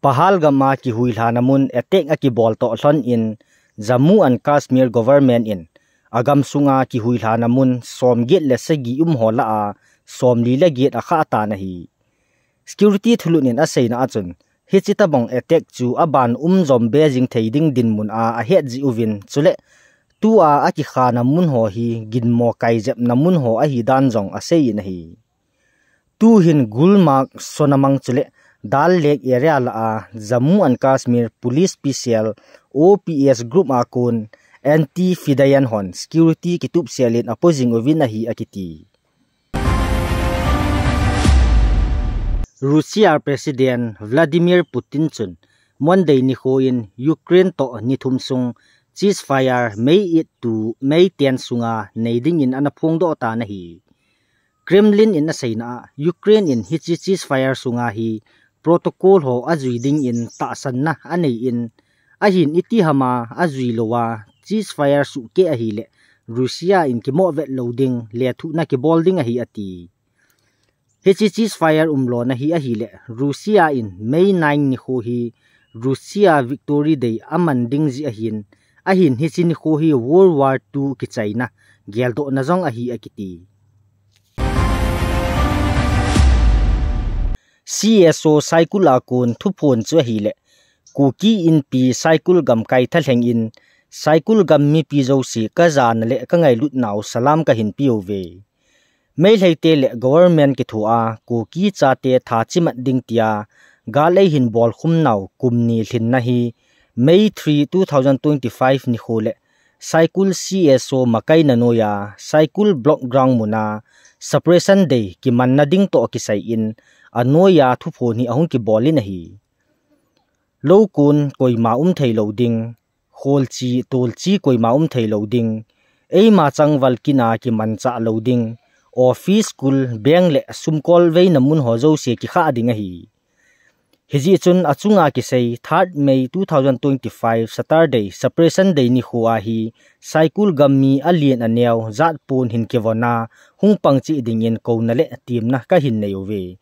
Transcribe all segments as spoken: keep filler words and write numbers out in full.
Pahalgam a kihuilhana mun attack akibol toh lhon in Jammu and Kashmir government in agam sunga kihuilhana mun som get le sagi um ho lah a som li le get akhah tan ahi. Security thulhut in aseina achun, hiche tabang attack chu aban um jom be jing thei ding dinmun a ahet jeh uvin, chule tua akikhana mun ho hi ginmo kaijepna mun ho ahi dan jong asei in ahi. Tuhin Gulmarg, Sonmarg chule Dal Lake area lah a Jammu and Kashmir Police Special O P S Group a kon anti-fidayeen hon security kitupsel in apo jing uvin ahi akiti. Russia President Vladimir Putin chun Monday nikho in Ukraine toh ni thum sung ceasefire May eight to May ten sunga nei dingin ana phongdoh tan ahi. Kremlin in aseina a, Ukraine in hiche ceasefire sunga hi protocol ho ajui dingin tahsanna anei in, ahin itiham a ajui lou a ceasefire sukeh ahile Russia in kimoh vet lou ding lethuhna kibol ding ahi ati. Hiche ceasefire umlona hi ahile Russia in May nine nikho hi Russia Victory Day aman ding jeh ahin, ahin hiche nikho hi World War Two kichaina geldohna jong ahi akiti. C S O Saikul a kon thuphon chu ahile, Kuki Inpi Saikul gamkai thalheng in, Saikul gam mipi jouse kajana le kangailutnau salam kahin peuve. Meilheite le government kithoa Kuki chate tha chimat ding tia gal eihin bolkhum nau kum ni lhinna hi May three, two thousand twenty-five nikho le Saikul C S O makaina noiya Saikul Block Ground muna Separation Day kimanna ding toh kisai in anoiya thuphon hi ahung kibol in ahi. Lou kon koima um thei lou ding, kholchi, tolchi koima um thei lou ding, eima changval kina kimanchah lou ding, office, school, bank le sumkol veina mun ho jouse kikhah ding ahi. Hijeh chun achunga kisei third May two thousand twenty-five Saturday Separation Day nikho a hi Saikul gam mi alen aneo jatpon hin kivon a hung pang cheh dingin kouna le temna kahin nei uve.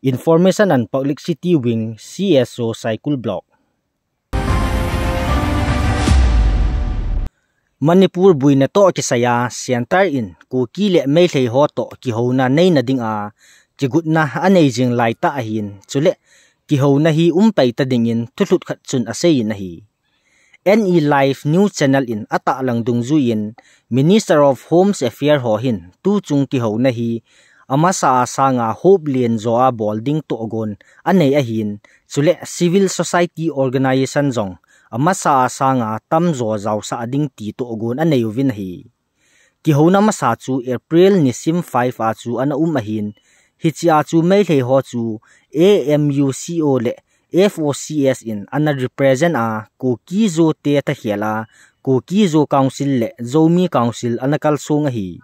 Information and Publicity Wing, C S O Saikul Block. Manipur buina toh kisaiya Centre in Kuki le Meilhei ho toh kihouna neina dinga kigotna anei jing laitah ahin, chule kihouna hi umpai ta dingin thulhut khat chun asei in ahi. N E Live News Channel in atahlang dungjuiyin Minister of Home's Affairs ho hin tuchung kihouna hi amasa a sanga hop len joa bol ding tohgon anei ahin, chule civil society organization jong amasa a sanga tamjo jaosah ding ti tohgon anei uvin ahi. Kihouna masa chu April nisim five a chu ana um ahin, hichea chu Meilhei ho chu A M U C O le F O C S in ana represent a, Kuki-Zo te takhel a, Kuki-Zo Council le Zomi Council ana kalsong ahi.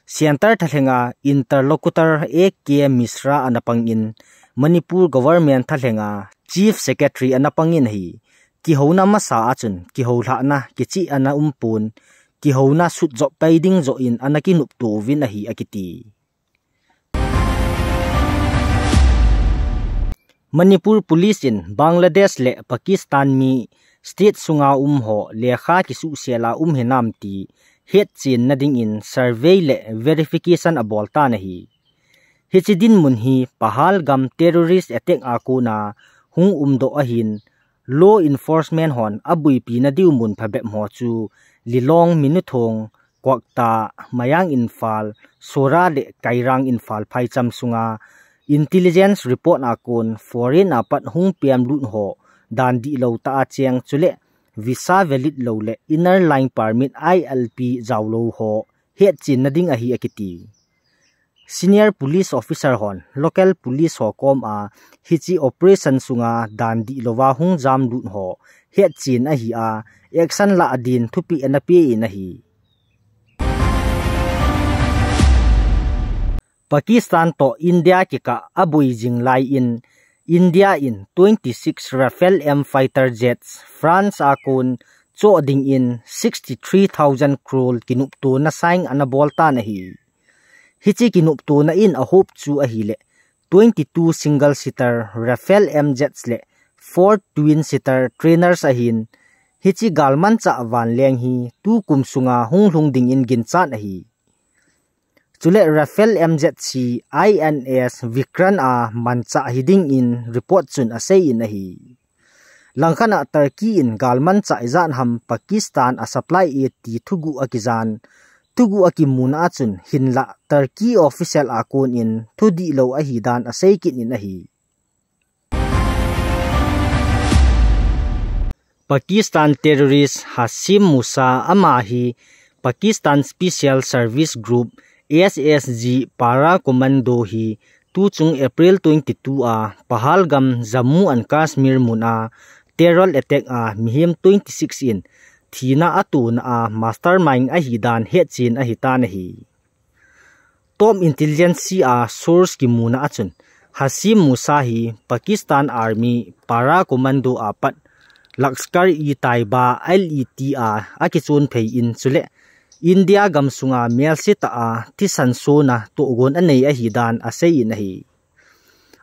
Centre thalhenga interlocutor A K Mishra ana pangin, Manipur government thalhenga Chief Secretary ana pangin ahi. Kihouna masa a chun kihoulhahna kicheh ana umpon, kihouna sutjop pai ding joh in ana kinopto uvin ahi akiti. Manipur Police in Bangladesh le Pakistan mi state sunga um ho lekha kisuhsel a um hinam ti hetchenna dingin survey le verification abol tan ahi. Hiche dinmun hi Pahalgam terrorist attack a kona hung umdoh ahin, law enforcement hon abuipina diu mun phabep ho chu Lilong, Minuthong, Kwakta, Mayang Imphal, Sora le Kairang Imphal phaicham sunga intelligence report a kon foreign a pat hung pemlut ho dan dihlou tah a cheng chule visa valid lou le inner line permit I L P jaolou ho hetchenna ding ahi akiti. Senior police officer hon local police ho koma hiche operation sunga dan dihlouva hung jamlut ho hetchen ahi a, action lah din thupeh ana pe in ahi. Pakistan toh India kikah aboi jing lai in, India in twenty six Rafale M fighter jets France a kon choh dingin sixty three thousand crore kinoptona sign ana bol tan ahi. Hiche kinoptona in ahop chu ahile, twenty two single seater Rafale M jets le four twin seater trainers ahin, hiche galmanchah vanleng hi tukum sunga hunglhung dingin ginchat ahi. Chule Rafale M Z C I N S Vikrant a manchah hidingin report chun aseiyin ahi. Langkhat a Turkey in galmanchah ijat ham Pakistan a supply e ti thuguh akijan, thuguh akimuna achun hinlah Turkey official a konin thudihlou ahidan aseikit in ahi. Pakistan terrorist Hashim Musa ama hi Pakistan Special Service Group, S S G, Para Commando hi tuchung April twenty-two a Pahalgam, Jammu and Kashmir mun a terror attack a mihem twenty-six in thina atona a mastermind ahidan hetchen ahitan ahi. Top intelligence a source kimuna achun Hashim Musa hi Pakistan Army Para Commando apat Lashkar-e-Taiba, L E T a akichon phei in chule India gamsunga melsetah a thisan sona tohgon anei ahidan aseiyin ahi.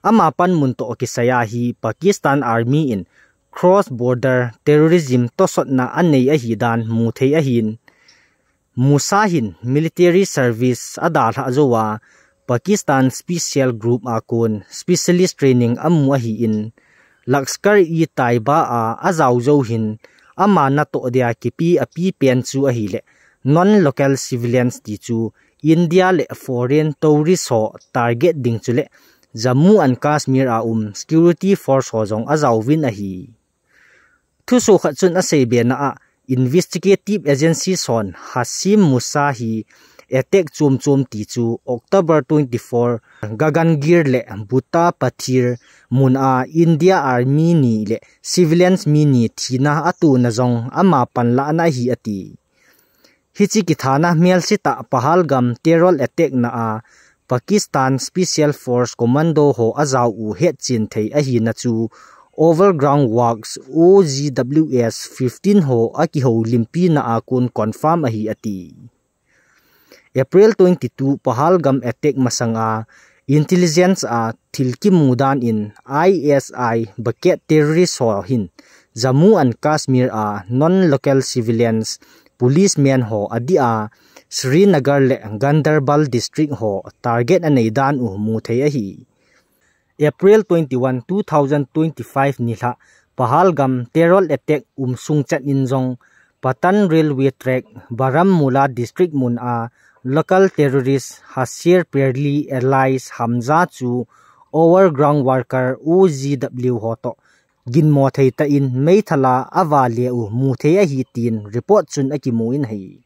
Ama panmun toh kisaiya hi Pakistan Army in cross border terrorism tosotna anei ahidan muthei ahin, Musa hin military service adalhah jouva Pakistan Special Group a kon specialist training amu ahin, Lashkar-e-Taiba a ajao jou hin ama natoh dia kipe apipen chu ahile non-local civilians ti chu India le foreign tourist ho target ding chule Jammu and Kashmir a um security force ho jong ajaovin ahi. Thusoh khat chun aseibena a investigative agency hon Hashim Musa hi attack chomchom ti chu October twenty-four Gagangir le Bhutta Pathir mun a India Army ni le civilians mi ni thina atona jong ama panlahna ahi ati. Hiche kithana melsetah Pahalgam terror attack na a Pakistan Special Force Commando ho ajao u hetchen thei ahina chu Overground Works, O G W S fifteen ho akihoulimpi na a kon confirm ahi ati. April twenty-two Pahalgam attack masanga intelligence a thil kimu dan in I S I bucket terrorist ho hin Jammu and Kashmir a non-local civilians, policemen ho adeh a Srinagar le Gaanderbal district ho target anei dan u muthei ahi. April twenty-one, two thousand twenty-five nilhah Pahalgam terror attack um sungchat in jong Patan railway track Baramulla district mun a local terrorist Hasher Pirli alias Hamza chu overground worker O G W ho toh ginmo thei tah in meithal a avale u muthei ahi tin report chun akimun ahi.